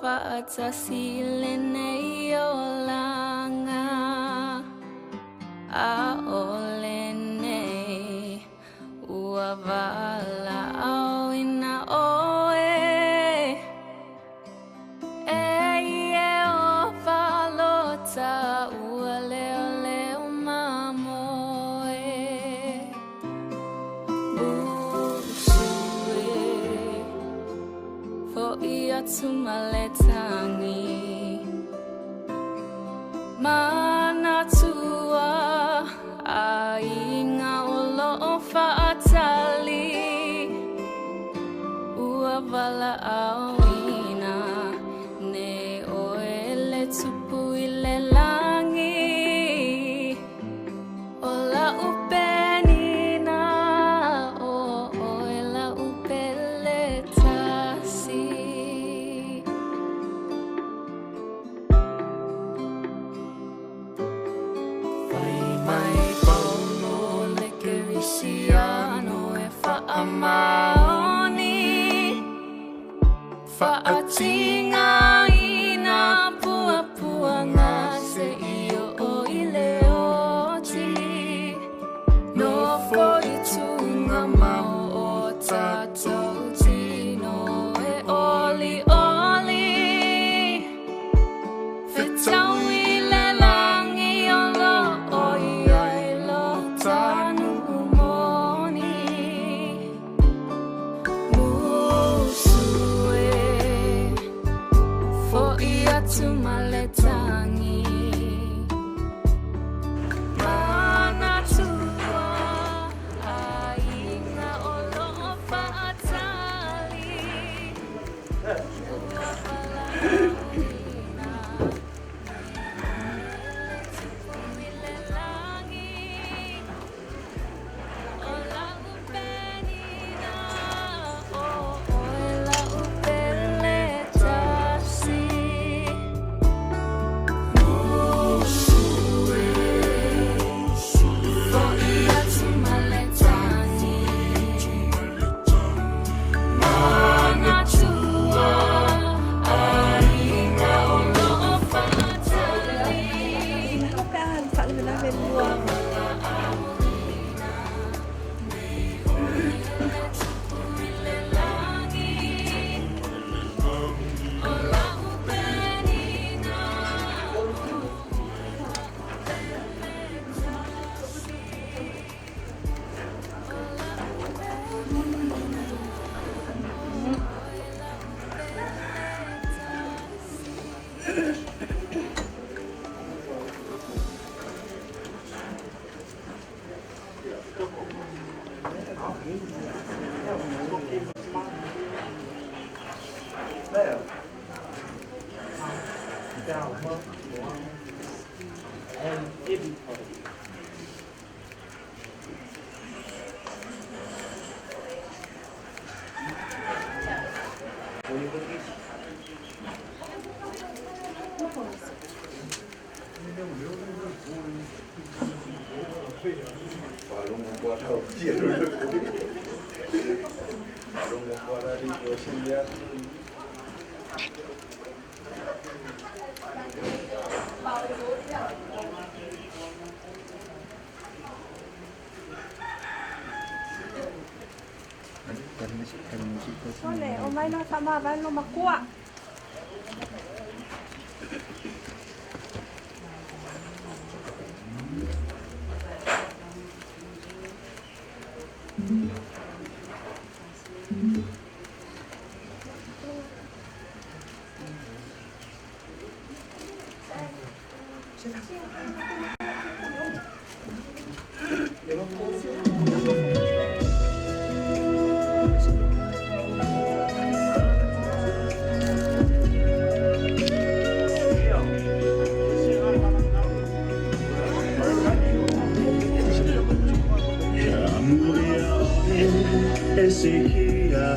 Faatasi lenei olaga ʻAʻole nei ua walaʻauina ʻoe. E Ieova lo ta ua leoleo mamoe. Busu e foʻi atu ma le tagi. Manatua ʻaiga o loʻo faʻatali. Ua walaʻauina nei ʻoe le Tupu i le lagi. ʻO laʻu penina, ʻo ʻoe laʻu pele tasi. Fai mai Paulo le Kerisiano e faamaoni. Faatigaina puapuaga seia oo i le oti. Nofo i tugamao o tatou tino e olioli. Fetaui le lagi o loo i ai lo ta nuu moni. Musu e foʻi atu ma le tagi. Manatua ʻaiga o loo faʻatali. Ua walaʻauina nei ʻoe le Tupu i le lagi. ʻO laʻu penina, ʻo ʻoe laʻu pele tasi. Musu e foʻi atu ma le tagi. Manatua ʻaiga o loo faʻatali. Pe a faalavelave lua. Walaʻauina nei ʻoe le Tupu i le lagi. ʻO laʻu penina, ʻo ʻoe laʻu pele tasi. ʻO laʻu penina, ʻo ʻoe laʻu pele tasi. Ole, o mai no faamavae lo makua. Ia amu ia oe e sikia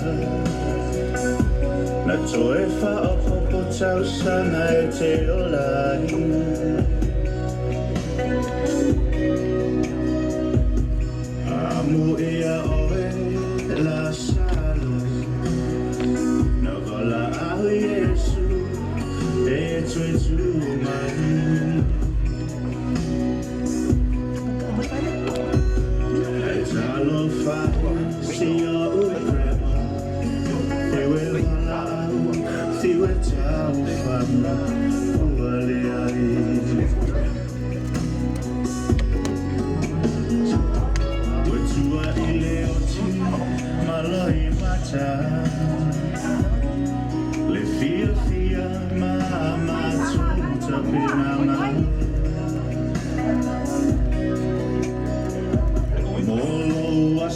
Na toe whaopopo tausaga e te ola ai. Amu ia oe Lasalo Na valaau Iesu.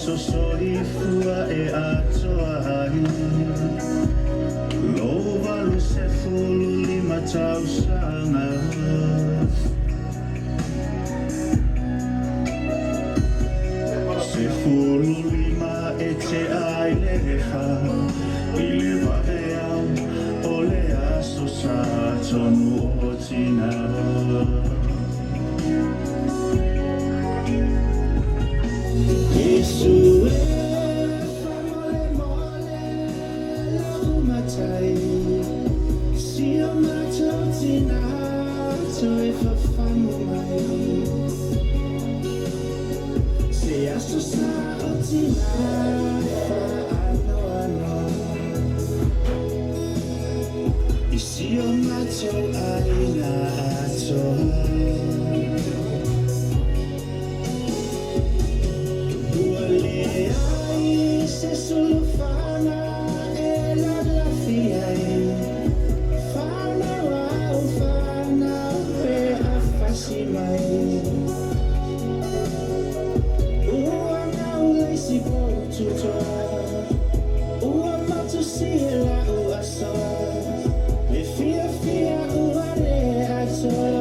aso soifua e atoa ai. Lou 85 tausaga. 15 e tea ai le 4 i le vaveao o le aso sa tonu o tina. Iesu e faamolemole lau matai, si o matou tina toe fafamu mai. Se aso sa o tina faanoano, i si o matou aiga atoa. Ua leai se sulufana e lalafi ai, whanau au whanau e afasi mai. Ua gaulei pou tutoa, ua matusia lau asoa, le fiafia ua le atoa.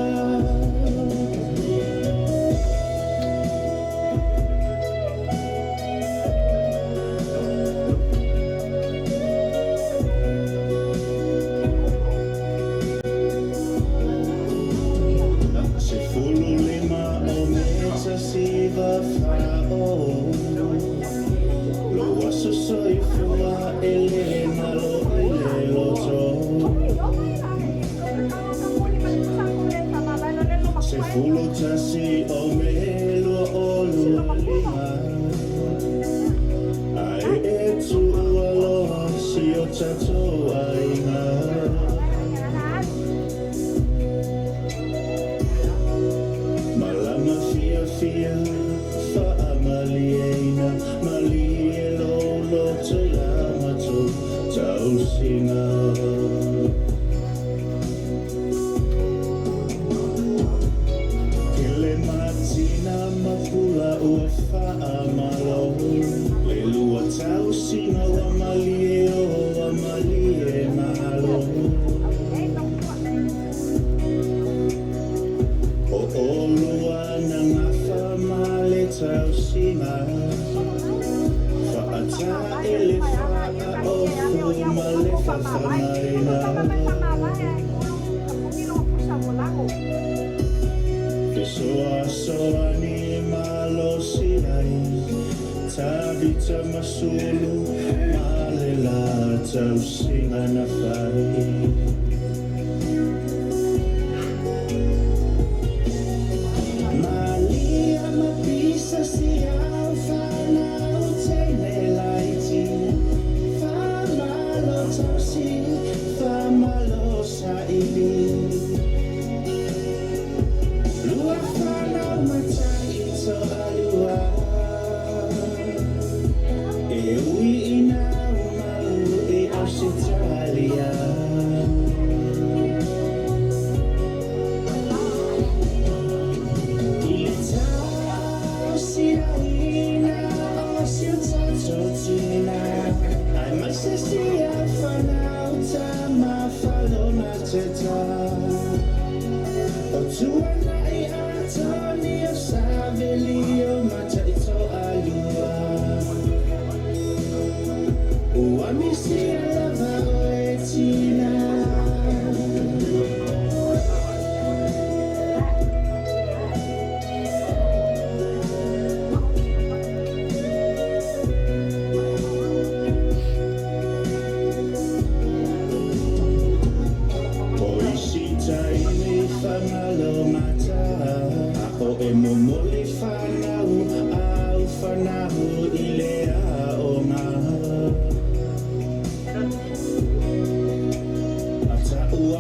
15 o meta siva whao, Lou aso soifua e le malo i le loto. 11 o me 25, Ai e tuua loa si o tatou aiga. Malama fiafia faamalieina, malie lou loto i la matou tausiga. Kele matina ma pula ua faamalo, le lua tausiga ua malie o ua malie malo. O olua na gafa ma le tausiga, faata e le faaofu ma le fafagaina. Fesoasoani malosi ai, Tavita masulu ma le la tausiga na fai. Malia ma pisa si au whanau teine laiti, Whamalo tausi, whamalo saili. Lua whanau matai i to alua, E ui ina umalu i Australia. I le tausiaina o si o tatou tina, Ai mai se si au whanau tama whalona te tā. O tuanai Atoni o Saveli o Mataito alua, Ua misia lava o e tina. O isi taimi whangalo mata, O e momoli whanau au whanau i le aoga. A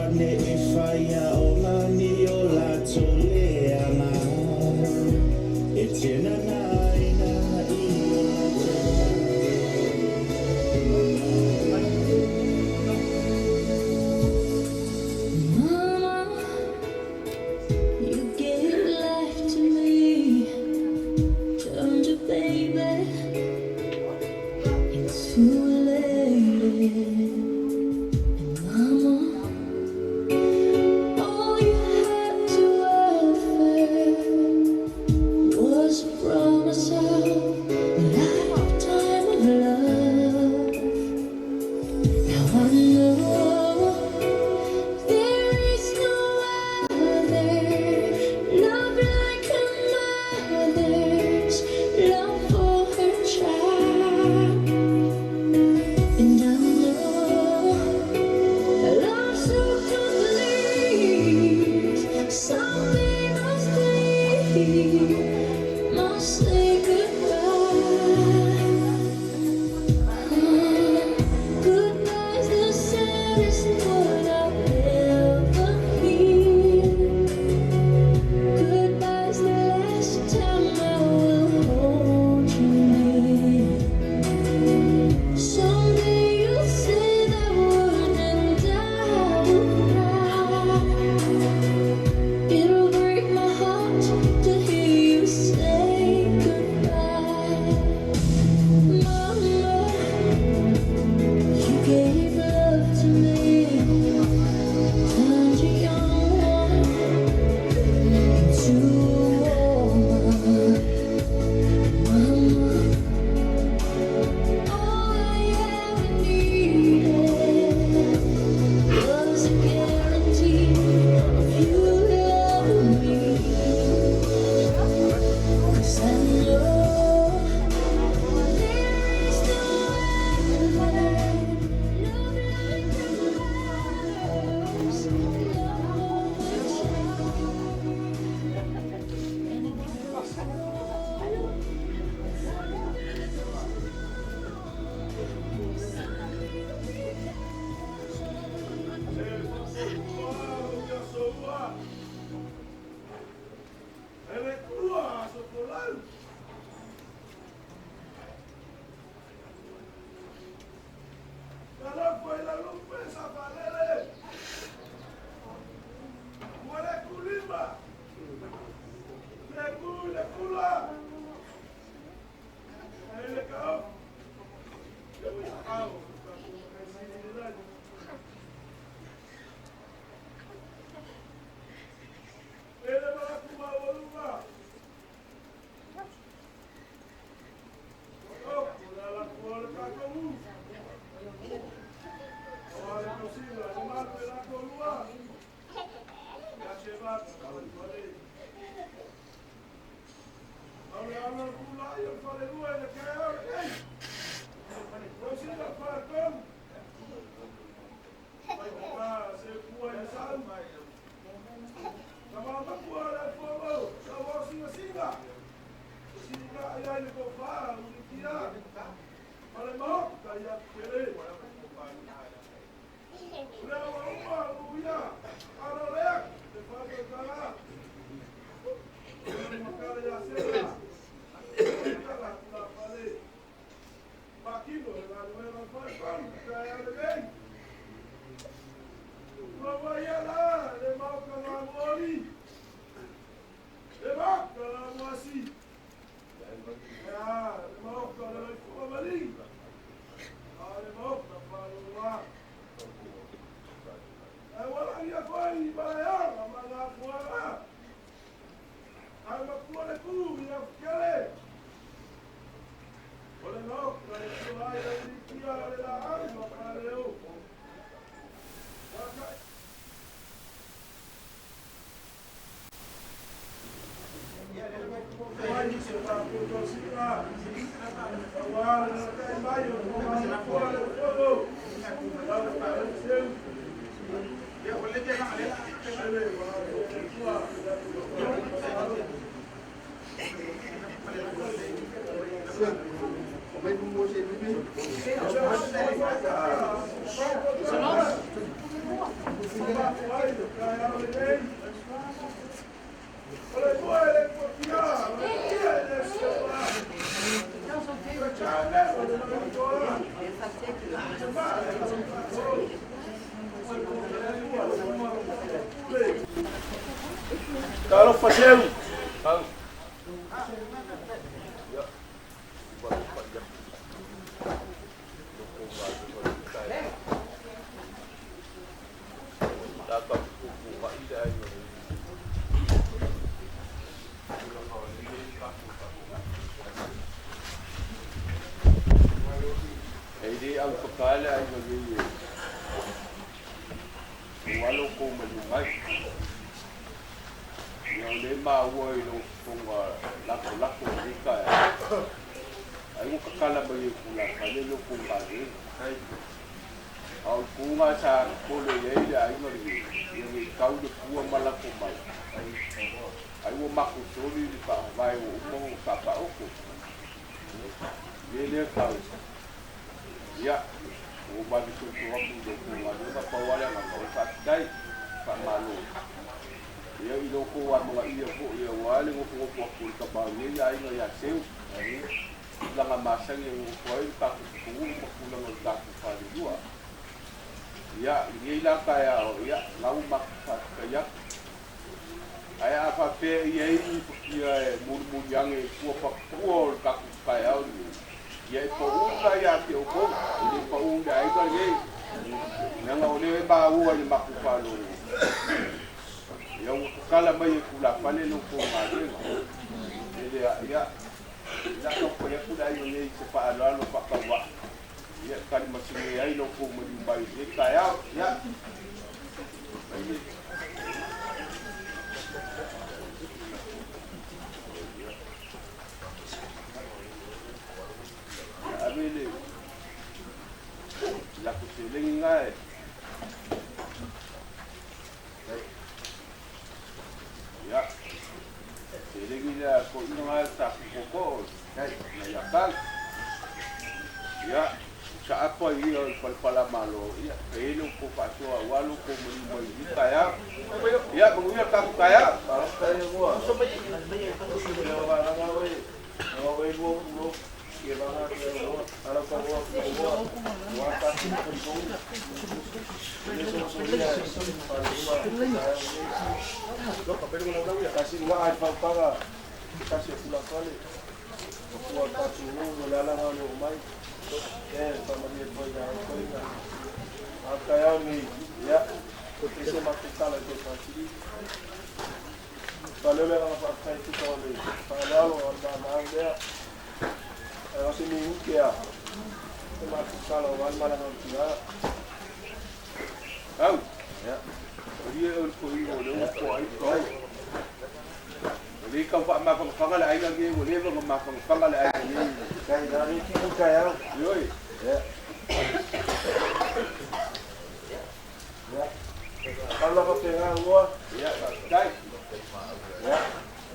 ane e whaia o ngani o lato leanga, E tena ngā ina i o lato. Mama, you gave life to me. Turned a baby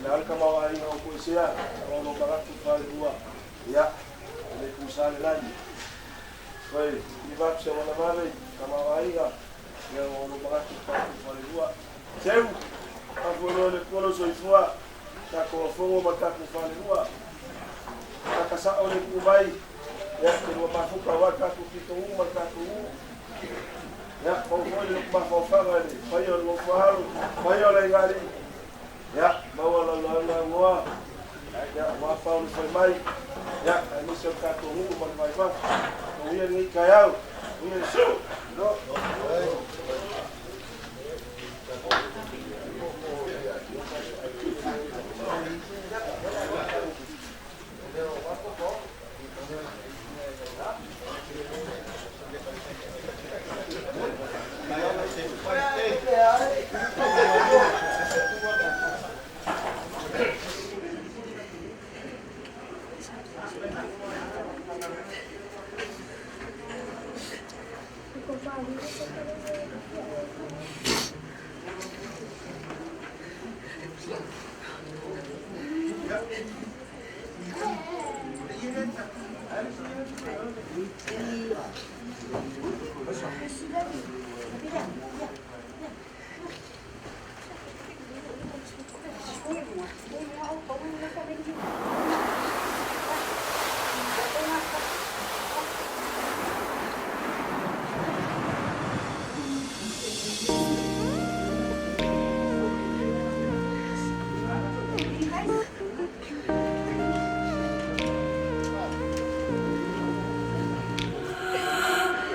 Le a le tamaoaiga ua toesea o lo manatu falelua, ia, e le tusa le lagi. Toe give up se wana vave i tamaoaiga, ia o lo manatu tatou falelua. Seu, faafualoa le Atua lou soifua, tatou afogo ma tatou falelua. Taka sao le tuu mai, ia, te lua mafuta aua le tatou pitouu ma le tatou uu. Ia, maua foi le mafaofaga i le paia o le nofo-a-alo, paia o le aigālii. Ia, maua lau lauga aunoa, ia, aua pao le fai mai, ia, aemaise o le tatou nuu ma le vaivai. Manuia lenei taeao, manuia le aso. Malo.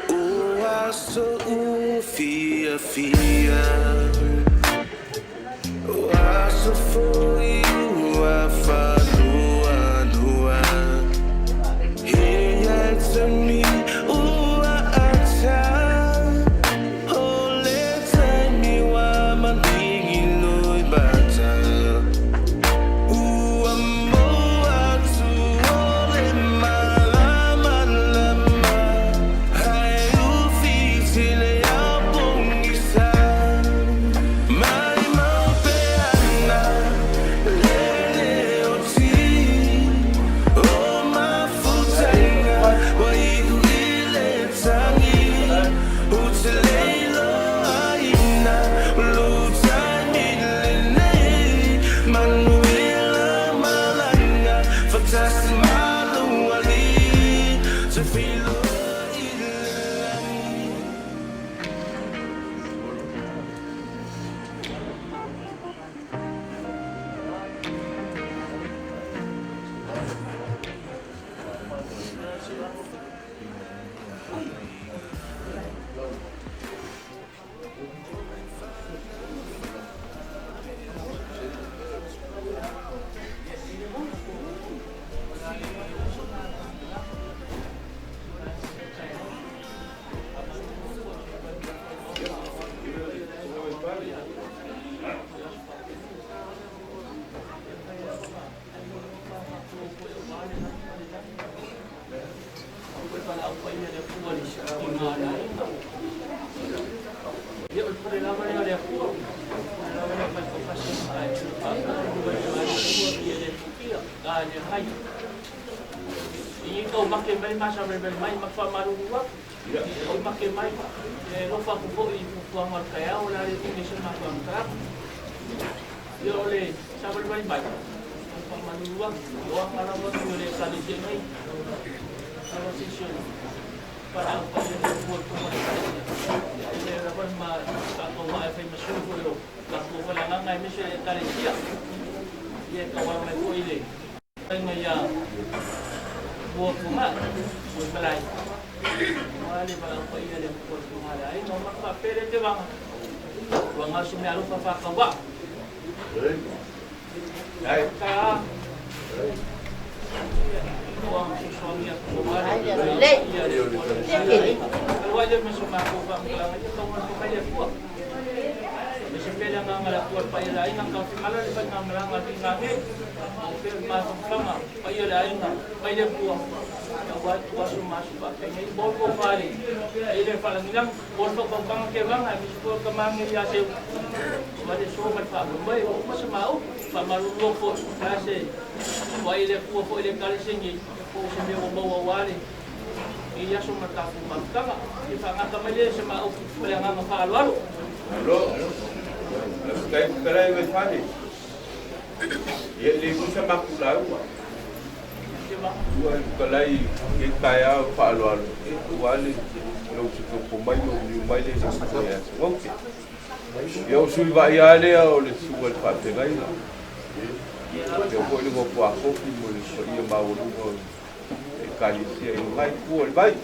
O aso ua fiafia, o aso foi ua faanoanoa. He ia taimi ua ata, o le taimi ua maligi loi mata. Ua maua atu o le malamalama, ae ufi le ao pogisa. Mai mau peana le leoti, o mafutaga ua iu i le tagi. Ou te le iloaina lou taimi lenei. Manuia malaga faatasi ma lou Alii, toe feiloai i le lagi. Faamalulu foi se vai le kua foi le kalesengi po se mea ua maua ua le i aso ma tatou mafutaga e faagata mai lea se maaupu ma le agaga faaaloalo. Alo. Kai kalai me fale. Ia le kusa makula ua. Ua kalai ke kaya faaloalo. E ua le lo se ko mai no ni mai le se se ya. Ngoke. Ia o sui vai ale o le sua le faafegaina. Ia foi le ngopo a kofi mo le ia mauluga e kalisia i ngai kua le vai.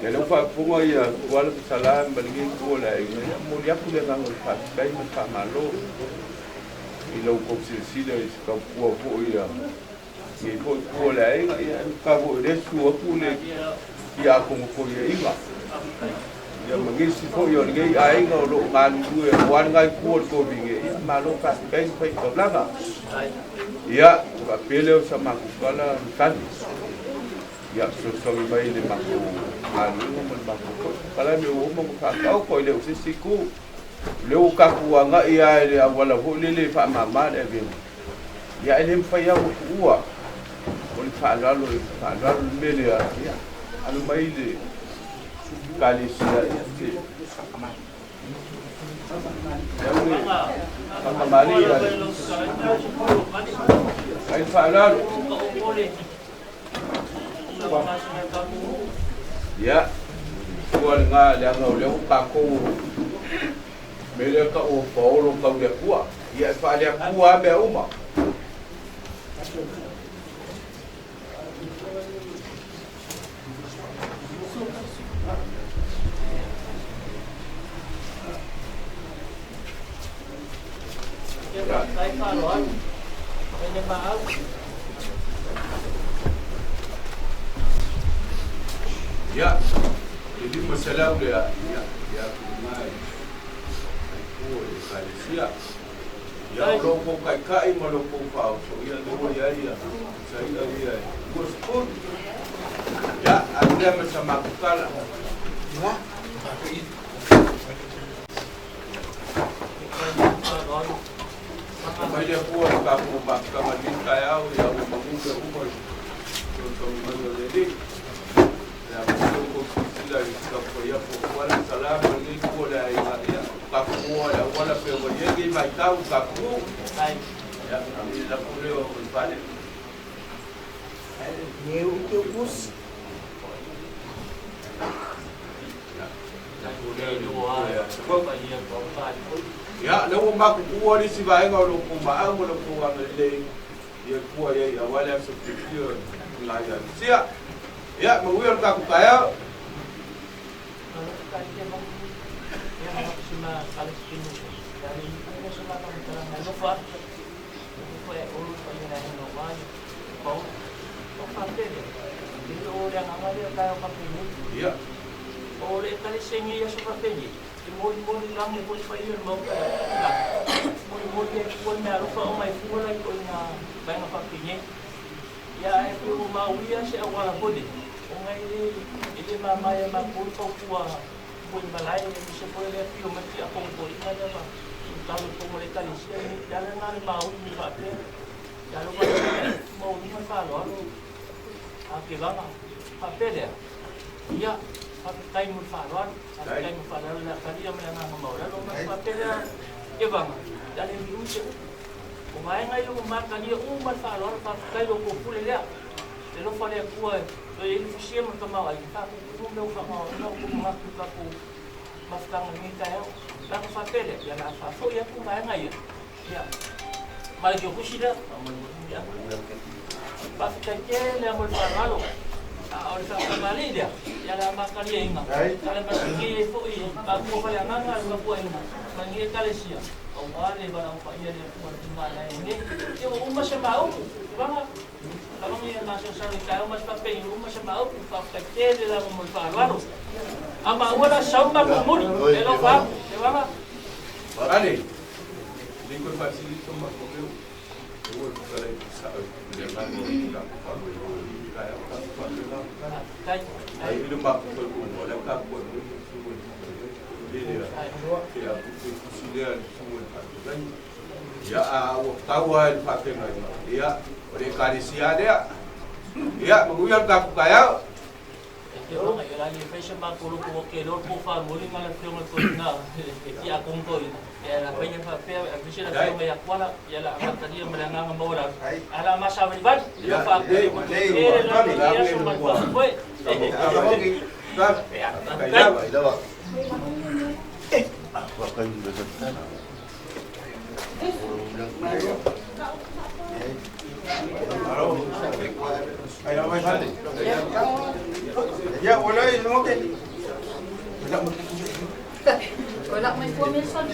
Ia leu faafofoga ia ua le fasala ma lenei kua le aiga. Ia momoli atu le agaga o le faafetai ma le faamalo i lau kou silasila i se taupua foi ia nei foi kua le aiga. Ia ka foi le su atu le ia akogofoiaiga. Ia ma nisi foi o lenei aiga o loo galulue aua le ngai kua le kovige. Ia malo faafetai ma faitaulaga. Ia faapea lea o sa matou tala matali. Ia fesoasoani mai le matou galuega ma le matou foi. Kala me ua uma ona faataoto e le o se isi itu. O lea ua tatou agai lava i le auala foi lele e faamama le avega. Ia e le mafai lava ona tuua. O le faaaloalo e faaaloalo le mea lea. Ia alo mai le ekalesia ia te fakamali ia ai faaaloalo. Ia ua lena leaga o lea ua tatou mea lea tau o paolo tau le Atua. Ia e faaleatua lava mea uma. Faafetai faaaloalo e le maau. Ia, le 500 lea, ia, ia tuuga i ai kua i le ekalesia. Ia, o lo kou kaikai ma lo kou faaoso, ia lea ua i ai ia sai'a ia e 20. Ia, alu lea ma sa matou tala. Mai le Atua le tatou mafutaga i lenei taeao, ia ua magu mea uma i le fesoasoani mai o le Alii. Le a foi lo kou silasila i se taumafai atu aua le sala ma lenei itu o le aiga. Ia, tatou oa i le auala pei ona i ai lenei vaitau i tatou. Ia, le lafo lea o le fale. Ia, lafo lea i le Ia, lea ua matutua le isi vaega o lo kou maau ma lo kou agalelei ia tua i ai aua le aso fiafia o le laia Mesia. Ia, manuia le tatou taeao. Ia. O le ekalesia i aso faapenei e molimoli lagi foi paia o le Maota i lagi, molimoli ai fua le meaalofa ona e fua la i ituaiga vaega faapenei. Ia ae pei ua mauia se auala foi lele ona e le e le mama ia matou le fautua foi malae aemaise foi o le afio mai tiakono toeaina lea ma talo i totonu o le ekalesia lenei. Le ala lena o le maui mai faapea ia alofa maualuga le faaaloalo a Kevaga faapea lea. Ia, faafetai mo le faaaloalo, faafetai mo le faaaloalo i le atalia ma le agaga maualalo. Ona faapea lea Kevaga, le a le miui se upu. O vaega ia ua matalia uma le faaaloalo, faafetai lo outou pule lea. Le alofa o le Atua e toe i ai le fusia ma le tamaoaiga, faapuupuu mea ua faamaonia o outou manatu i tatou mafutaga i lenei taeao. Ona faapea lea, ia o le a faafoi atu vaega ia. Ia, ma le kiokusi lea, faamolemole. Faafetai tele lava mo le faaaloalo. A o le faafamalii lea, ia le a mataliaina, a le masigi ai foi matua faleagaga le tapuaiga ma lenei ekalesia, aua le valaau paia le Atua i le timanae nei. Ia ua uma se maaupu, vaga, lavaga ia masalosalo i taeao ma se faapei ua uma se maaupu, faafetai tele lava mo le faaaloalo. A maua la sau ma muli, e alofa atu, e vaga. Ale, le koe faasili so matou leo. Ua fetalai sao i le agaga o le tatou faamoemoe i lenei taeao tatou faapena. Ai i le matou tautuga o lea tatou ai le susuga i le lea te a te tusi lea le susuga i le faafetalai. Ia a ua taua ai le faafeagaiga, ia, o le Ekalesia lea. Ia, manuia le tatou taeao. Ya, wala yung okay. Wala may formation.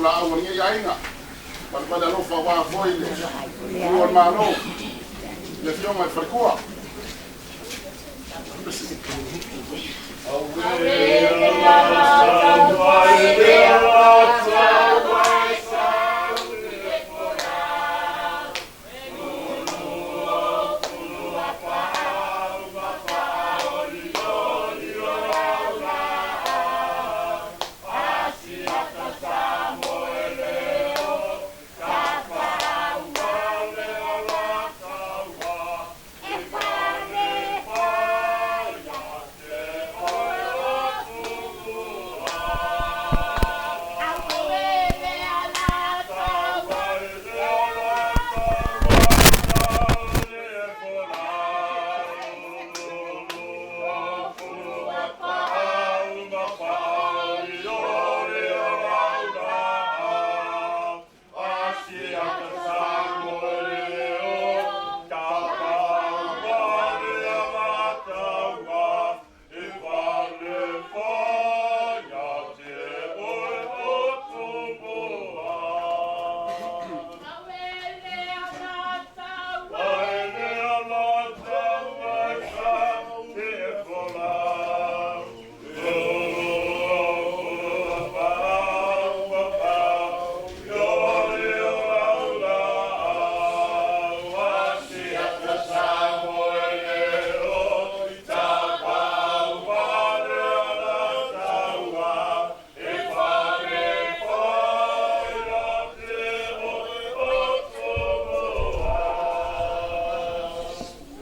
laulaau a lenei aiga. Palepale alofa aua foi le Ku o le Malo, le Afioga i le Falekua.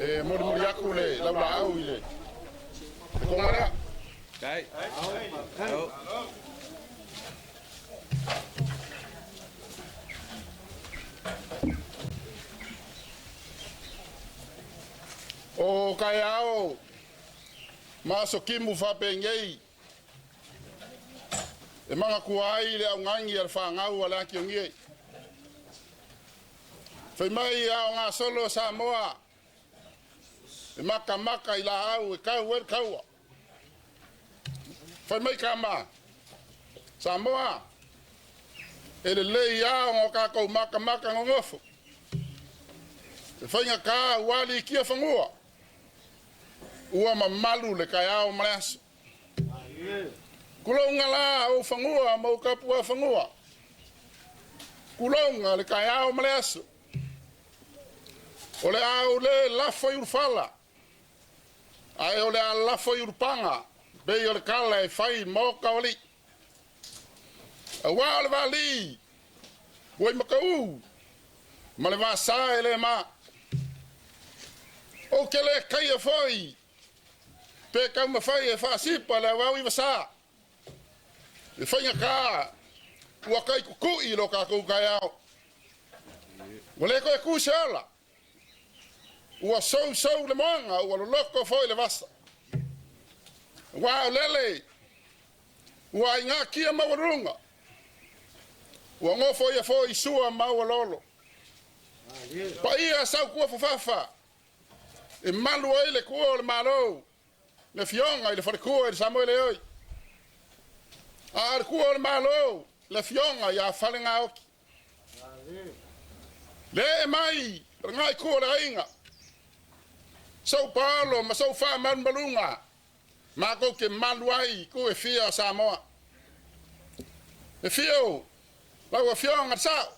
E molimoli aku le laulaau i le koga lea. O kaeao ma aso kimu faapenei e magatua ai le augagi a le fagau a le akiogie. Fai mai aogasolo Samoa e makamaka i laau e kau ai le kaua. Fai mai kama Samoa e lelei a ona tatou makamaka nonofo. E faiga kā ua aliikia fagua. Ua mamalu le kaeao ma le aso. Kulouga la ou fagua ma ou tapuafanua. Kulouga le kaeao ma le aso. O le a ou lē lafo i ulufala, ae o le a lafo i ulupaga, pei o le tala e fai i maota o alii. Auā o le valī ua i makaū ma le vāsā e le ma. Ou te le taia foi pe taumafai e faasipa le auau i vasā. E faigata ua taitutu'i lo tatou taeao. Ua le toe tu se ola. Ua sousou le moana, ua loloto foi le vasa. Aua o lele ua aigatia maualuluga. Ua nofoia foi sua ma aualolo. Paia sautua fafafa e malu ai le tua o le Malo, le Afioga i le Faletua i le Samoele oi. A o le tua o le Malo, le Afioga ia Falegaoti. Le ee mai lena itu o le aiga, sou paolo ma sou faamalumaluga matou te malu ai i itu e fia o Samoa. E fio lau Afioga Sao,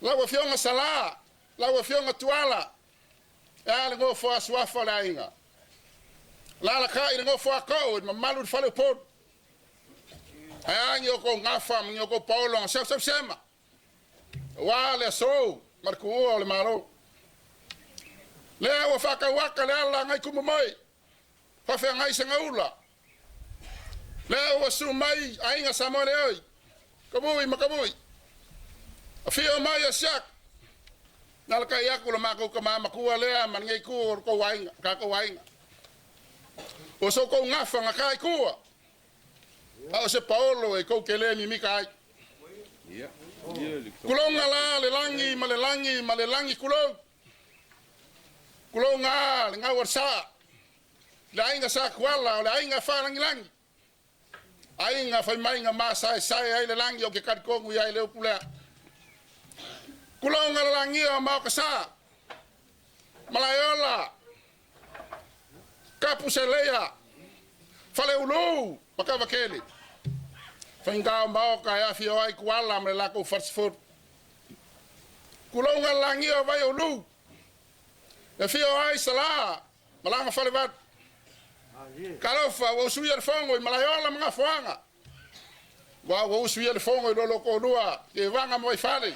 lau Afioga Salā, lau Afioga Tuala, e a le nofo a suafa o le aiga. Alalatai le nofo a too i le mamalu i le fale o Upolu. Ae a ni outou gafa ma ni outou paolo na sausausema, aua le aso ma le tuua o le Malo. Lea ua faatauata le ala nai tumu mai, faafeagai segaula. Lea ua susu mai aiga Samoa le oi, kamui ma kamui. Afio mai a siak, na alakai aku le matou tama matua lea ma lenei itu o le tou aiga, tatou aiga. Ua so outou gafa na ta i tua, a o se paolo e tou te le mimita ai. Kulouga la le lagi ma le lagi ma le lagi kulou. Kulouga a le gau a le saa, le aiga sa Tuala o le aiga faalagilagi. Aiga faimaiga masaesae ai le lagi o ke kalikogu iai le upu lea. Kuloga le lagia o maokasā. Malaeola. Kapuseleia. Faleulū ma Kavakele. Faigā o maoka e afio ai Kuala ma le lakou falesefulu. Kuloga le lagia o Vaiolū. E afio ai Salā ma laga falevalu. Talofa ua usuia le fogo i Malaeola ma Gafoaga. Ua ua usuia le fogo i lo toalua Tevaga ma Vaifale.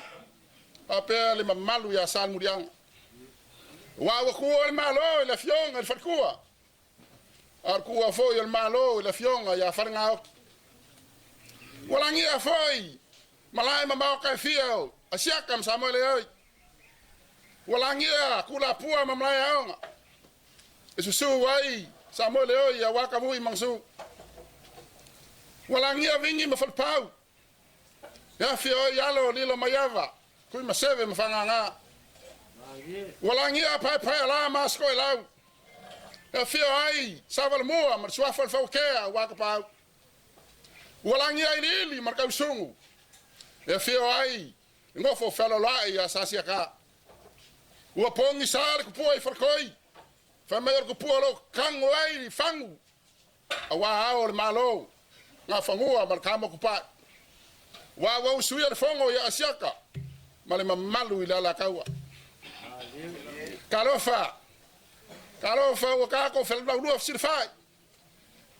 Faapea le mamalu ia Salemuliaga. Ua ua tuua le Malo i le afioga i le faletua. A o le tuua foi o le Malo i le afioga ia Falegaoti. Ua lagia foi malae ma maota e fia o Asiata ma Samoa oi. Ua lagia Tulapua ma malae aoga. E susu ai Samoa oi aua Tavui ma Gasu. Ua lagia Vingi ma Falepau. E afio ai alo Lilo Maiava, Kui Maseve ma Fagaga. Ua lagia paepae ala ma asko e lau. E afio ai Savalamua ma le suafa o le Fauakea ua Kapau. Ua lagia Iliili ma le Kausugu. E afio ai le nofo fealoloai ia Sasiaka. Ua pogi sa le kupua i Falekoi. Fai mai o le kupua o loo kago ai i fagu. Auā ao o le Malo, Gafanua ma le Kamokupae. Ua ua usuia le fogo ia Asiaka ma le mamalu i le Alataua. Talofa, talofa ua tatou felaulua fesilafai.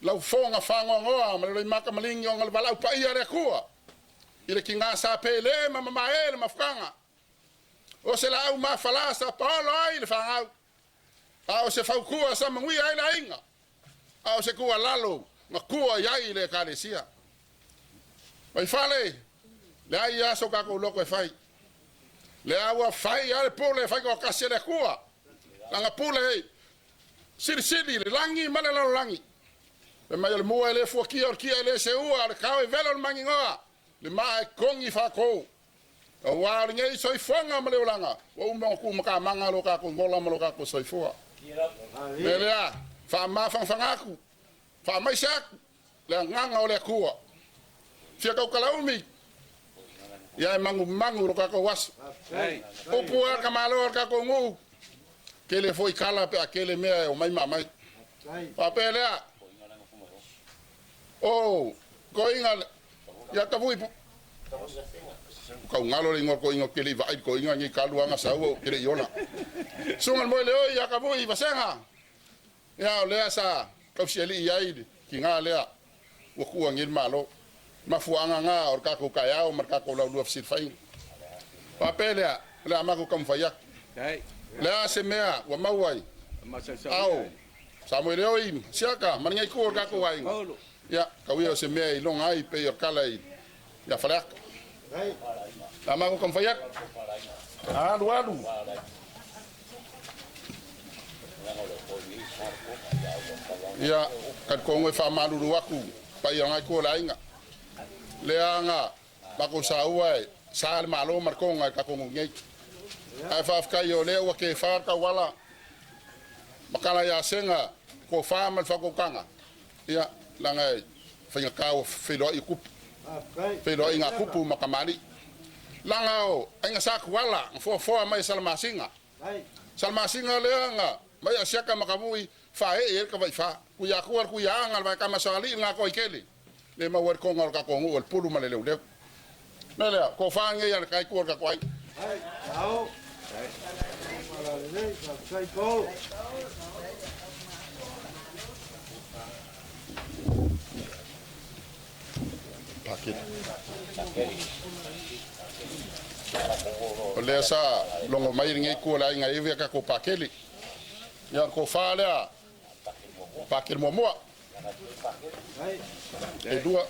Lau foga fagoagoa ma le loimata maligi ona le valaau paia a le Atua. I le tigā sa pele ma mamae le mafutaga. O se laau mafala sa paolo ai le fanau. A o se fautua sa manuia ai le aiga. A o se tuualalo na tua i ai le Ekalesia. Vaifale, leai aso tatou loko e fai. Lea ua fai a le pule faitoatasi a le Atua. Lana pule silisili le lagi ma le lalolagi. Fai mai o le mua e le fuakia o le kia e le seua o le kao e velo o le maninoa. Le maa e kogi faako. Auā o lenei soifuaga ma le olaga ua uma ona tuumatamaga lo tatou ola ma lo tatou soifua. Le lea, faamafanafana atu, faamaise atu le agaga o le Atua. Fia tautalaumi, ia e manumanu lo tatou aso. Upu a ka malo o le tatou nuu, tele foi tala pe a tele mea e omai ma aumai. Faapea lea, o koiga ia tavui kaugalo le ingoa koiga ke le i vaai koiga ngi kaluanga sau ke le i ola. Suga le moe le oi ia Kavui Vasega. Ia o lea sa kausialii ai kiga lea ua tuua nei le Malo. Mafuaaga gā o le tatou taeao ma le tatou laulua fesilafaiga. Faapea lea, o le a matou taumafai atu. O le a se mea ua maua ai ao Samoa oi Siaka ma lenei itu o le tatou aiga. Ia, tau ia o se mea i loga ai pei o le tala i ia Faleata. La matou taumafai atu. Alu alu. Ia, talitonu e faamalulu atu paia o lenei itu o le aiga. Lea aga matou saua e sa le Malo ma le toga i tatou nuu nei. Ae faafetai o lea ua kefa le tauala ma tala ia Sega tofa ma le faautautaga. Ia, laga e faigata ua feiloai i tupu. Feiloai ngā kupu ma kamali'i. Laga o aiga sa Tuala na foafoa mai e Salamasina. Salamasina lea na mai Asiaka ma Kavui faaee ai le tavaifa. Tuiatua le Tuiaaga le Vaekama Soalii le Gatoaitele. Le maua ai le toga o le tatou nuu o le pulu ma le leuleu. Me lea, tofa nei a le tai tua o le tatou aiga. Pakele. O lea sa logo mai lenei itu o le aiga e eve a tatou pakele. Ia, o le tofa lea, pakele muamua. E lua.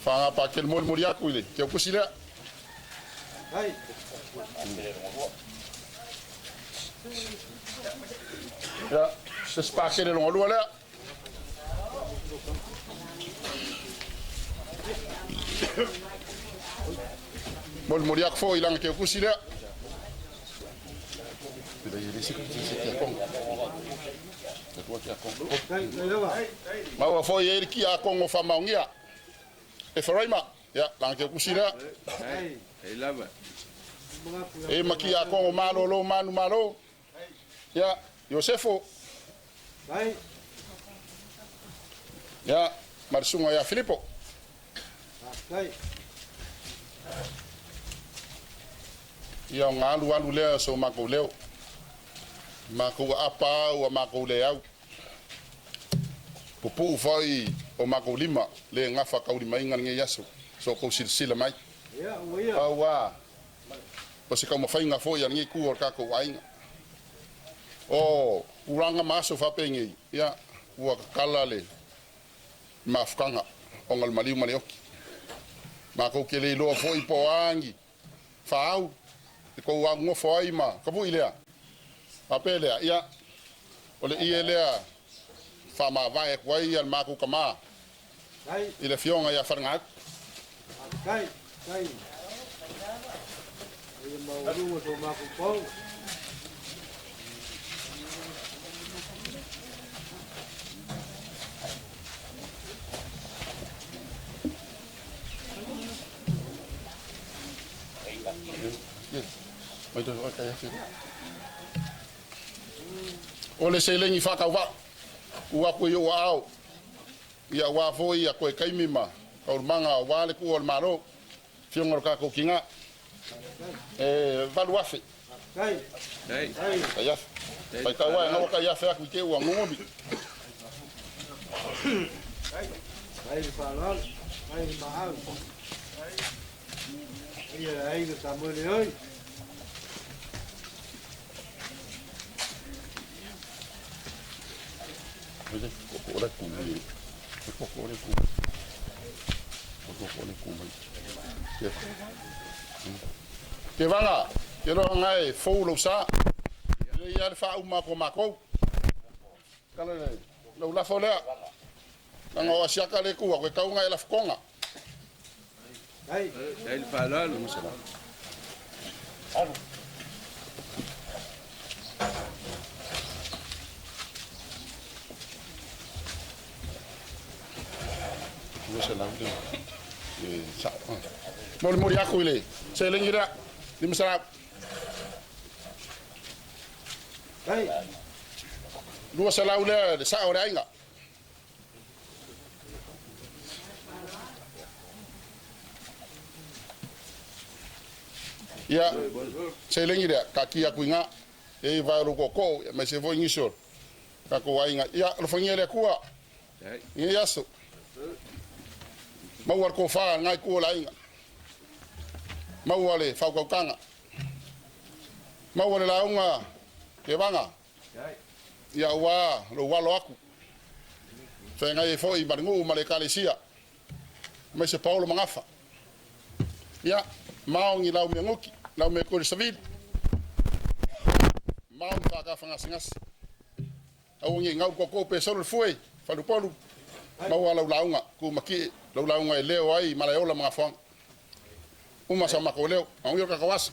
Faga pakele molimoli atu i le keukusi lea. Ia, se isi pakele longa lua lea. Molimoli atu foi i laga keukusi lea. Ma ua foi e ki a kongo whamaongia. E wharaima. Ia, langa ke kusi lea. E maki a kongo malo lo manu malo. Ia, Iosefo. Ia, marisunga ia Filipo. Ia o ngā alu alu lea so mākou leo. Mākou apa ua mākou le au. Pupu whai o mākou lima le ngafa kauri mai ngā nge yaso. So kou silasila mai. Aua. O se kaumawhainga fo ia nge ku o kākou ainga. O uranga maso whapengei. Ia, ua kakala le mafukanga o ngal maliu male oki. Mākou ke le iloa fo i po angi. Whaau. Te kou au ngofo ai ma. Kapu i lea. A pē lea. Ia. O le ie lea. Wha vai ku ai al mākou ka mā. I le fionga ia wharanga aku. Kai, kai. Ia maurunga so mākou pau. O le selengi whakauwa, ua koe o ao, ia wā foi ia koe kaimima, kaurumanga o wā le ku o le maro, fionga o kākou ki ngā. E valu afe. Kai. Kai afe. Pai tau ai, ngawa kai afe aku i te ua ngongomi. Kai whaalal, kai maau. Ia ai ka Samuele oi. Te vanga, te roa ngai fou lau sa. Le ia le wha uma ko mākou. Kala le, lau lafo lea. Nanga o asiaka le kua, koe kau ngai la whakonga. Kai. Kai le whaalalo. Moli moli aku ile. Se lengi ra. Lima sarap. Kai. Lua salau le le sa o le ainga. Ia se lengi ra ka ki aku inga e vai ro ko me se voi ngisor. Ka ko ainga. Ia lo fangi le kua. Ia yaso. Maua ko wha ngai ku o la inga. Maua le whaukaukanga. Maua le launga ke vanga. Ia ua lo walo aku. Whai ngai e fo i maringu ma le kalesia. Mai se Paolo Mangafa. Ia, maongi lau mea nguki, lau mea kore savili. Maongi whaka whangasingasi. Au ngi ngau koko pe solo le fue, whalupolu. Maua lau launga, ku maki lau launga e leo ai malaeola magafoaga. Uma sa mako leo, au ia kakawasa.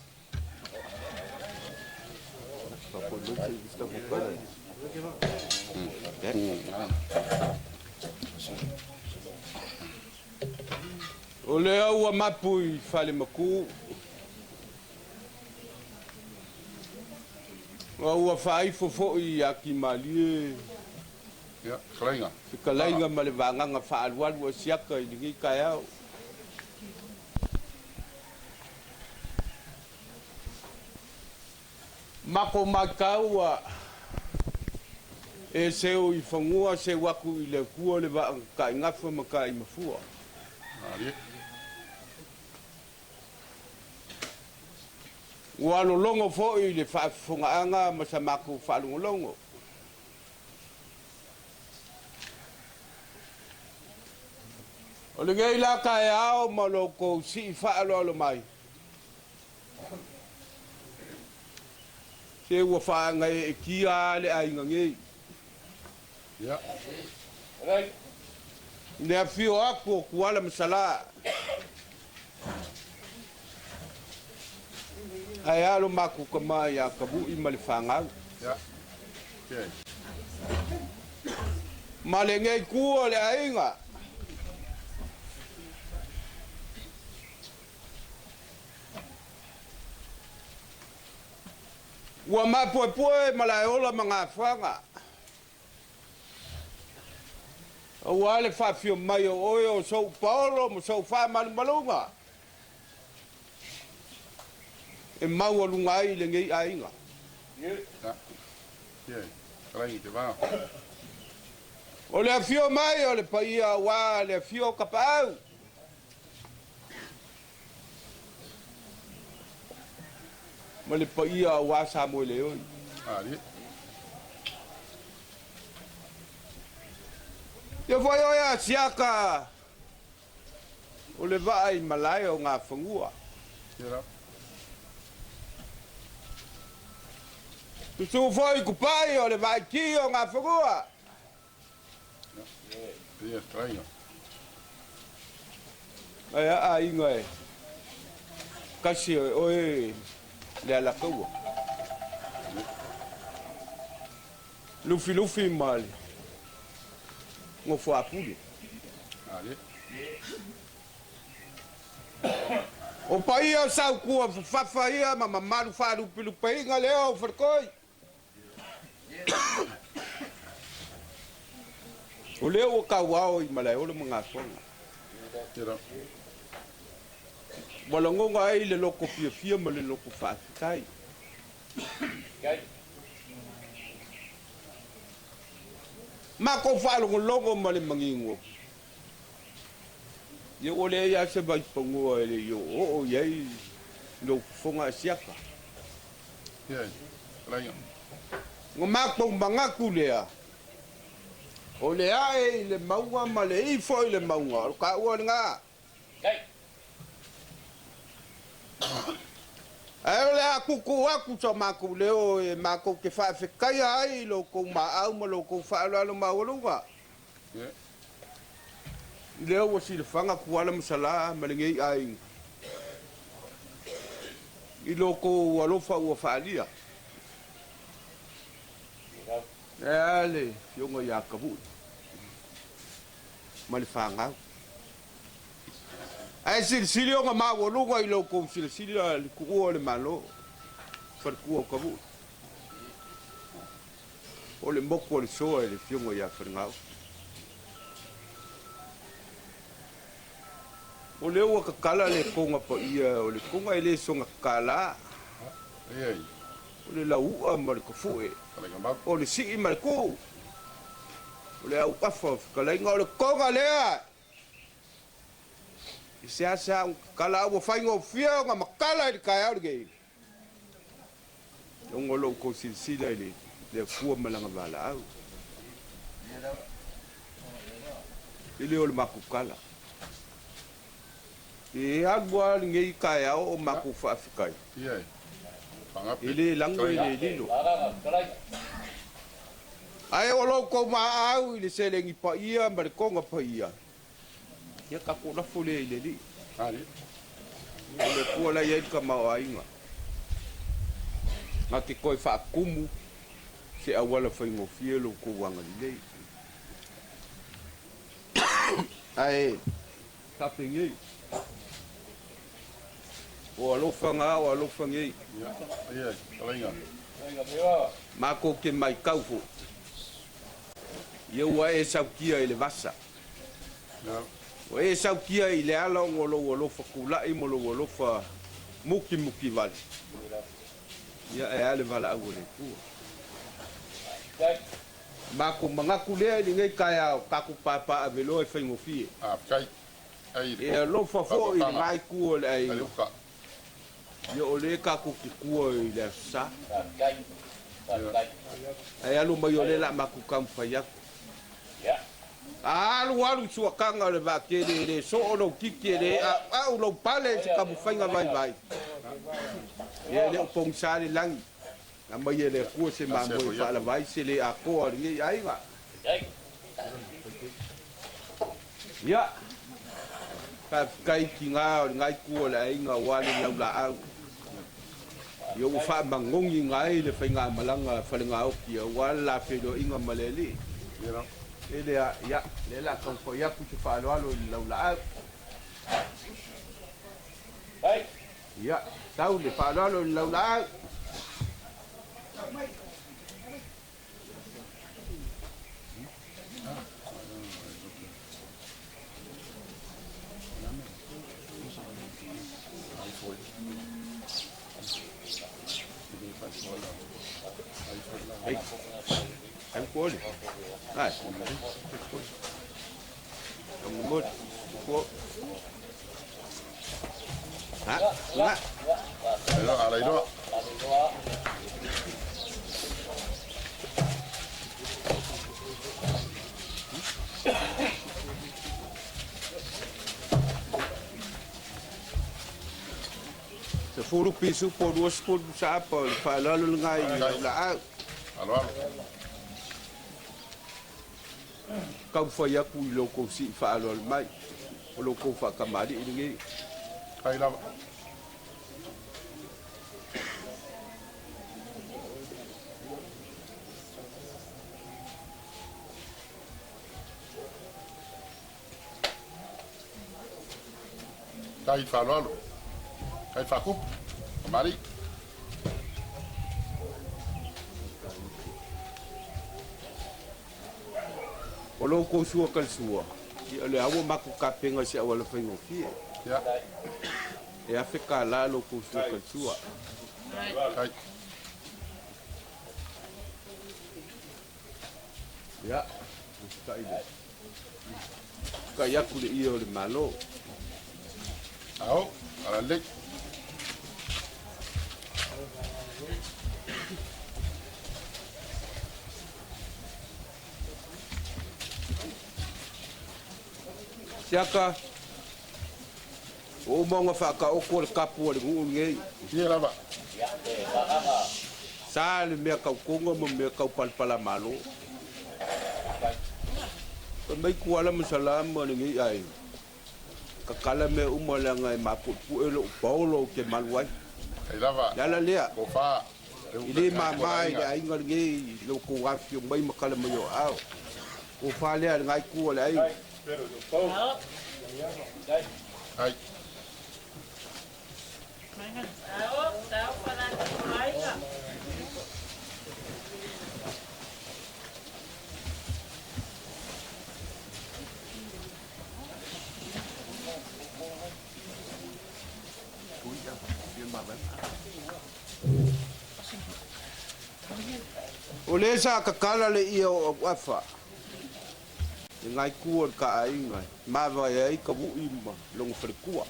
O le au a mapu i whale maku. O ua whaifo fo i aki malie. Ia, kalainga. Kalainga ma le vanganga whaalualu o siaka i lingi kai au. Mako makaua e seo i whangua se waku i le kua le waa kai ngafa ma kai mafua. Ua lolongo fo i le whaafongaanga ma sa mako whaalongolongo. O le ngei la kai ao ma lo kou si whaaloalo mai. Se ua whaanga e kia le ainga ngei. Ia. Le afio aku o kuala masala. Ae a lo makou tama iā Tavu'i ma le fanau. Ma lenei itu o le aiga. Ua mapuepue malaeola ma gafaga. Aua le faafio mai o oe o sou paolo ma sou faamalumaluga e maualuga ai lenei aiga. O le afio mai o le paia aua le afio o Tapaau. Ma le paia aua Samoeleoi. Ia foi oe a Siaka o le vaa i malae o Gafanua. Susu foi Kupai o le vaaiti o Gafanua. Ae a aiga e kasi o oe le Alataua. Lufilufi ma le Nofoapule. O paia o Sautua fafafa ia ma mamalu faalupelupeina lea o Faletoi. O lea ua tauao i Malaeola ma Gafoga. Ua lagona ai le loto fiafia ma le loto faafetai. Matou faalogologo ma le manino, ia ua leai lava se vaipanoa e le i oooo i ai lou fofoga asiata. Ona matou manatu lea, o le ae i le mauga ma le ifo i le mauga, o le taua lena. Ae o le a tuutuu atu so matou leo e matou te faafetaia ai i lo outou maau ma lo outou faaaloalo maualuga. I lea ua silafaga Tuala ma Salā ma lenei aiga i lo outou alofa ua faaalia. Ae a le Afioga ia Tavu'i ma le fanau. Ae silisili ona maualuga i lo outou silasila le tuua o le Malo, faletua o Tavu'i. O le motu o le soa i le Afioga ia Falegao. O lea ua tatala le toga paia, o le toga e le soona tatala. O le lauua ma le tafue, o le sii ma le tuu, o le auafa o fetalaiga, o le toga lea. E seasea ona tatala, a ua faigofie ona matala i le taeao lenei. Ona o lo outou silasila i le Atua ma Lana valaau. E le o le matou tala. E alu lava lenei taeao o matou faafetai. E le lago e le lilo. Ae o lo outou maau i le seleni paia ma le toga paia, ia tatou lafo lea i le Alii. O le Atua la e i ai le tamaoaiga. Na te toe faatumu se auala faigofie lo outou agalelei. Ae faapenei, o alofa na o alofa nei. Matou te matau foi, ia ua e sautia i le vasa. Ua e sautia i le ala ona o lou alofa tulai ma lou alofa mukimuki vale. Ia ae a le valaau a le Atua. Matou manatu lea i lenei taeao, tatou papaaveloa e faigofie. E alofa foi i lena itu o le aiga. Ia o lea tatou te tua i le Aso Sa. Ae alu mai o lea o le a matou taumafai atu. A alu alu suakaga o le vaatele e le soo lou titi e le auau lou pale i se taumafaiga vaivai. Ia e le o pogisa le lagi. Aumai e le Atua se mamoe e faalava ai se le atoa o lenei aiga. Ia, faafetai i tiga o lena itu o le aiga aua le laulaau. Ia ua faamagogiga ai le faigamalaga falegaoki auā le lafeloaiga ma le Alii. E lea, ia, lea la taumafai atu se faaaloalo i le laulaau. Ia, tau le faaaloalo i le laulaau. Ei, ai kuoli. Ai. Mo ko. Ha, nga. Ala iloa. Se fulu pisu po 20 sa apa le faaaloalo legai i laulaau. Aloalo. Kau fai aku i lo kou si faaaloalo mai. O lo kou faakamali'i lenei. Kai lava. Kai faaaloalo. Kai faakupu. Kamali'i. O lo kou sua ka le sua. Ia le aua maku kapenga se auala faigofie. Ia. E afe kalā lo kou sua ka le sua. Kai. Ia, kai le. Kai aku le ia o le malo. Ao, ala lelei. Siaka. O maunga whakaoko le kapu o le nuu ngei. Ia lava. Sa le mea kaukonga ma mea kaupalapala malo. Pa mai kuala ma le ngei ai. Kakala mea uma le anga e mapuepu'e lo'u paolo ou te malu ai. Kai lava. Le ala lea. Ko fa. I lē māmā i le aiga lenei lo kou afifio mai ma kala mai o aao. O falea le gai ku o le aiga. Ai. Tau, tau pala aiga. O lē sa kakala le ia o afa. Le gai ku o le kaaiga mavae ai ka vu'i ma logo falekua.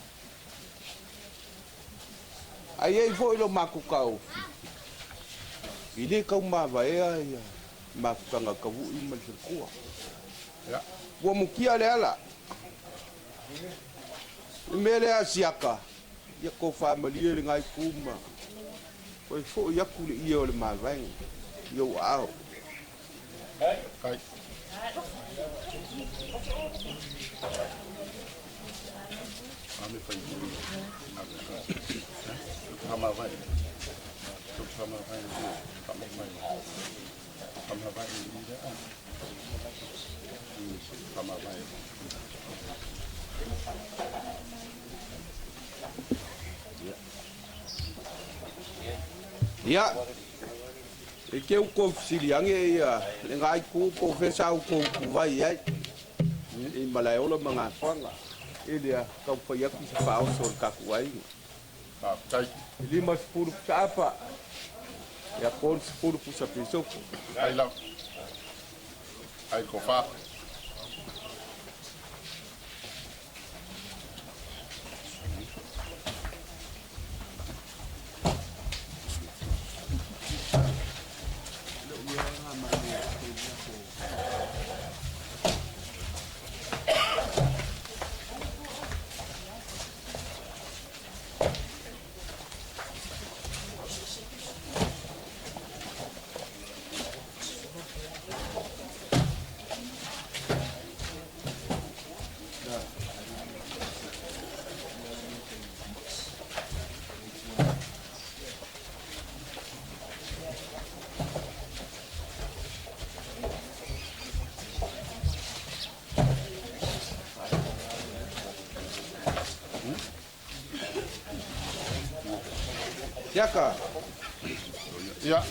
Ai ai fo'i lo makou kaofi. I lē kau mavaea ia mafutaga ka vu'i ma le falekua. Ia. Ua mukia le ala. Le mea lea siaka. Ia ko faamalie le gai ku ma. Koe fo'i aku le ia o le mavaega. I ou aao. Kai. Ame fai. Kama vai. Kama vai. Kama vai. Kama vai. Kama vai. Ia. E ke u ko fesiliage ia le gai ku po fesa u ko ku vai ai. I malae ola ma gafaga. E lea taufai atu se faaoso o le tatou aiga. Faafetai. E 50 pusa apa. Ia 30 pusa pisopo. Ai lava. Ai ko fa. Siaka. Ia,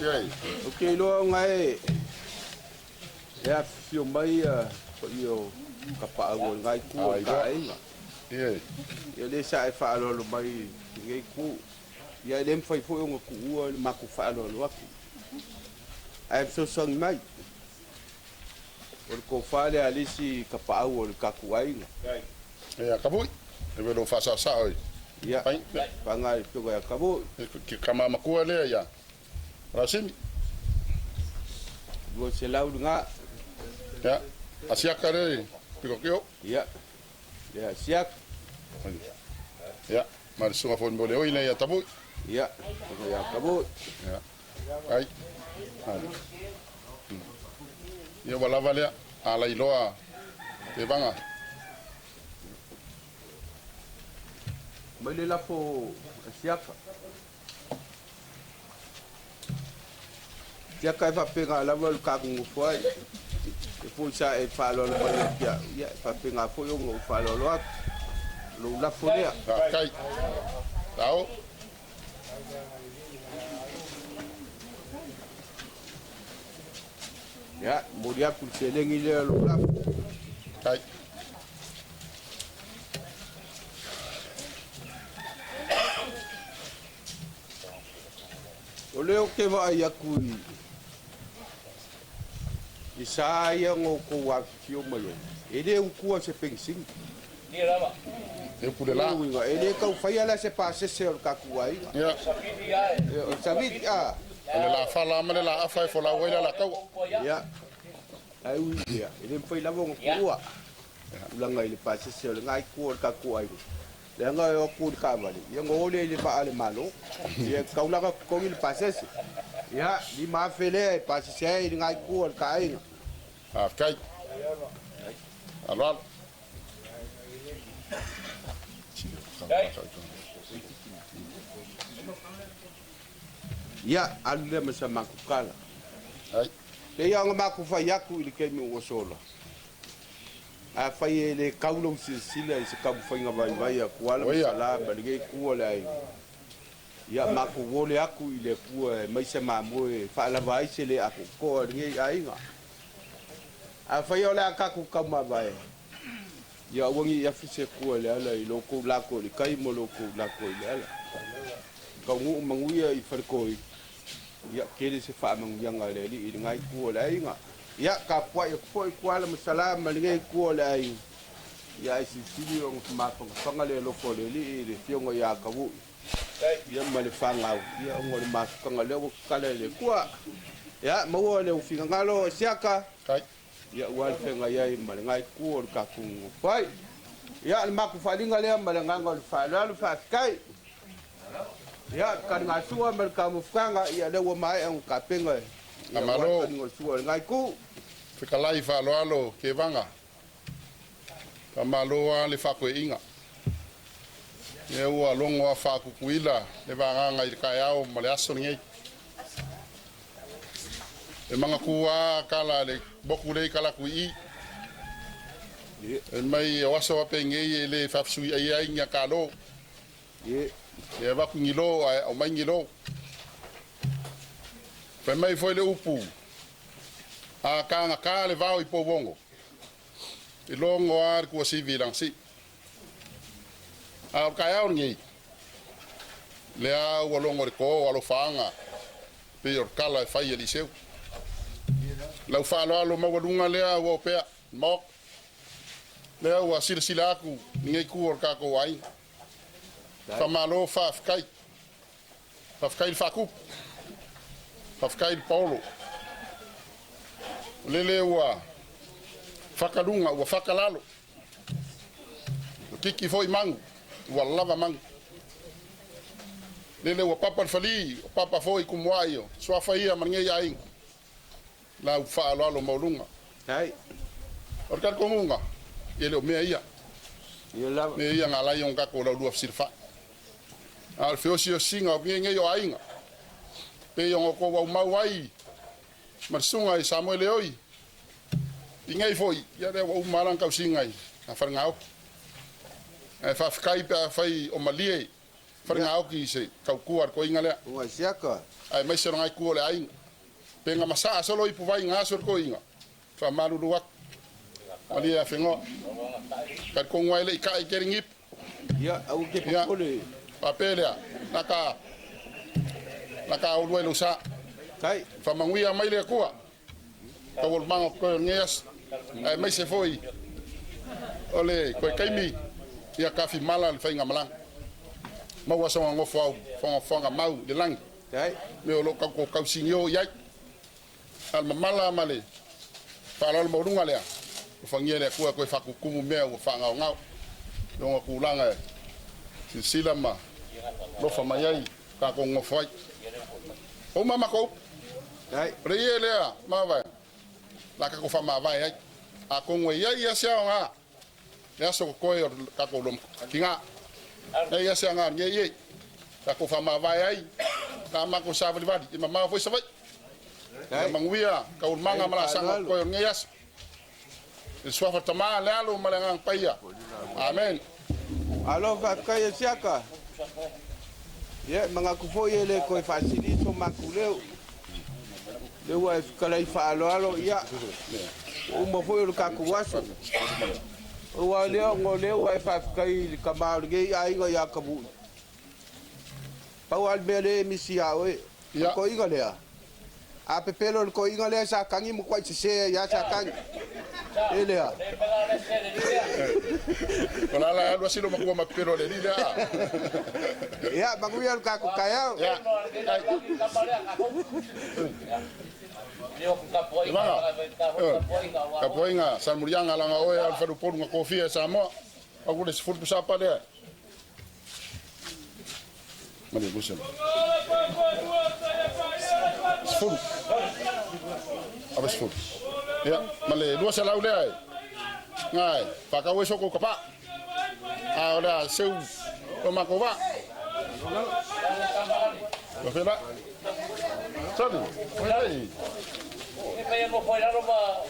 ia. Ou te iloa ona e e afifio mai ia paia o Kapaau o lena itu o le taaiga. Ia. Ia lea sa e faaaloalo mai i lenei itu. Ia e le mafai foi ona tuua le matou faaaloalo atu. Ae fesoasoani mai. O le tofa lea a le isi Kapaau o le tatou aiga. Ia Kavui, e velo faasaosao i. Ia, paga i le afioga ia Kavui. Ke tama matua lea ia Rasimi. 200 lena. Ia, asiaka lea i Pikokio. Ia, lea asiaka. Ia, ma le susuga foi mo le oi lea ia Tavui. Ia, susuga ia Tavui. Ia, ai. Ia ua lava lea, a lailoa tevaga. Mai le lafo a Siaka. Siaka e faapena lava le tatou nofo ai. E foi sa e faaaloalo mai ia te au, ia e faapena foi ona ou faaaloalo atu. O lou lafo lea. Faafetai. Tao. Ia, momoli atu le seleni lea o lou lafo. Tai. O lea ou te vaai atu i i sa ia na outou afifio mai ai, e le utua se penisini. E upu le la. Uiga, e le tau faia la se pasese o le tatou aiga. Ia. O le savili, a. O le la fala ma le la afa e folau ai le alataua. Ia. Ae ui i lea, e le mafai lava ona tuua tulaga i le pasese o lena itu o le tatou aiga. Leaga e o atu i le taavale, ia ona o lea i le vaa a le Malo. Ia e tatau la ona totogi le pasese. Ia, $5,000 lea e pasese ai i lena itu o le ta aiga. Faafetai. Aloalo. Ia, alu lea ma sa matou tala. Ai. Pei lava ona matou fai atu i le taimi ua sola, afai e le tau lou silasila i se taumafaiga vaivai a Kuala ma Salā ma lenei itu o le aiga, ia matou ole atu i le Atua e aumai se mamoe e faalava ai se le atoatoa i lenei aiga. Afai o le a tatou taumavae, ia aua ne i afi se Atua i le ala i lo outou lako i le tai ma lo outou lako i le ala. Taunuu manuia i Faletoi. Ia, tele se faamanuiaga a le Alii i lena itu o le aiga. Ia, tapuai atu foi Kuala ma Salā ma lenei itu o le aiga. Ia, ae silisili ona mafanafana le alofa o le Alii i le afioga ia Tavui, ia ma le fanau, ia ona o le mafutaga lea ua tatala e le Atua. Ia, maua le finagalo e siaka, ia ua le feagai ai ma lena itu o le tatou nofo ai. Ia, le matou faaaliga lea ma le agaga o le faaaloalo, faafetai. Ia, taligasua ma le taumafataga, ia lea ua maea ona tapena ia ua Malo. taligasua i lena itu. Fetalai faaaloalo Kevaga. Faamalo lava le faakoeaiga. Ia ua logo lava faakukuila le vagaga i le taeao ma le aso lenei. E manatua lava tala a le motu lea i Talatu i i. E mai o aso lava penei e le faafesuiaia ai ni akalo. E avatu ni lo ae aumai ni lo. Fai mai foi le upu, a tagata le vao i Pouogo, e logo lava le tuasivi i lana sii. A o le taeao lenei, lea ua logo le to o alofaaga pei o le tala e fai e Eliseu. Lau faaaloalo maualuga lea ua opea i le Maota, lea ua silasila atu i lenei itu o le tatou aiga. Faamalo faafetai. Faafetai i le faatupu. Faafetai i le paolo. O lele ua fakaluga, ua fakalalo. Ua kiki foi magu, ua lava magu. Lele ua papa le falī, ua papa foi kumuai o suafa ia ma lenei aiga. Lau faaaloalo maualuga. O le talitonuga, e le o mea ia. Mea ia na ala ai ona tatou laulua fesilafai. A o le feosiosiga o mea nei o aiga, pei ona outou aumau ai ma le susuga i Samuele Oi, i nei foi, ia lea ua uma lava lana tausiga i Falegaoki. Ae faafetai pe afai o malie. Faligāoki i se taukua a le toeaina lea. Ua siaka. Aemaise o lena itu o le aiga. Pe na masaa solo ipuvai i ga aso o le toeaina, faamalulu atu. Malie afegoa. Talitonu lava e le'i ta'i tele ni ipu. Ia, aua te Ia, popole. faapea lea, na ka na ka aulua i lou sa. Tai. Faamanuia mai le Atua taualumaga o totoe o lenei aso. Aemaise foi o le toe taimi ia tafimala le faigamalaga. Maua soga nofo au fogafoga mau i le lagi. Tai. Me o loo tatou tausigiō i ai. A le mamala ma le faaaloalo maualuga lea, alofagia e le Atua toe faatutumu mea ua faagaogao i ona tulaga e silasila ma alofa mai ai tatou nonofo ai. O uma matou upu. Tai. O le ie lea mavaega o le a tatou faamavae ai. Atonu e i ai ia se aoga le aso totoe o le tatou logotiga. E i ai se aoga o lenei ie tatou faamavae ai la matou savalivali e mamao foi Savaii. Ia Tai. manuia taualumaga ma Tai laasaga o faaaloalo. totoe o lenei aso. I le suafa o le Tamā, le Alo ma le Agaga Paia. Amen. Alo faafetai e siaka. Ia, manatu foi e le toe faasili so matou leo. Le ua e fetalai faaaloalo, ia, ua uma foi o le tatou aso. Ua lea ona o lea ua e faafetai i le tama o lenei aiga ia Tavu'i. Pau lava le mea lea e misi ia oe. O le Ia. toeaina lea, a pepelo i le toeaina lea Satani matuai sese ai lava Satani. E lea. O le a la alu asi lou matua ma pepelo i le alii lea. Ia, manuia le tatou taeao. Ia. Ai. Levaga. Tapuaiga Salemuliaga laga o oe a o le faleupolu na tofia e Samoa. Au le 10 pusapa lea. Malie gusa. 10. Ava 10. Ia, ma le 200 lea e. Ngai, whakau e soko ka pa. A o lea seu o mako vaa. Ka whela. Sali, oi. Oi.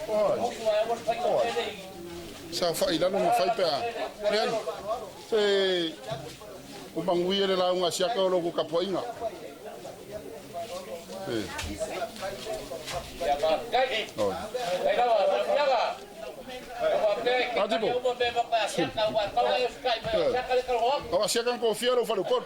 Oi. Sa whai lalo ma whai pea. Leai, se o manguia le launga siaka o loko kapuainga. E. Oi. Atipo. Awa siaka ng kofia lo falupon.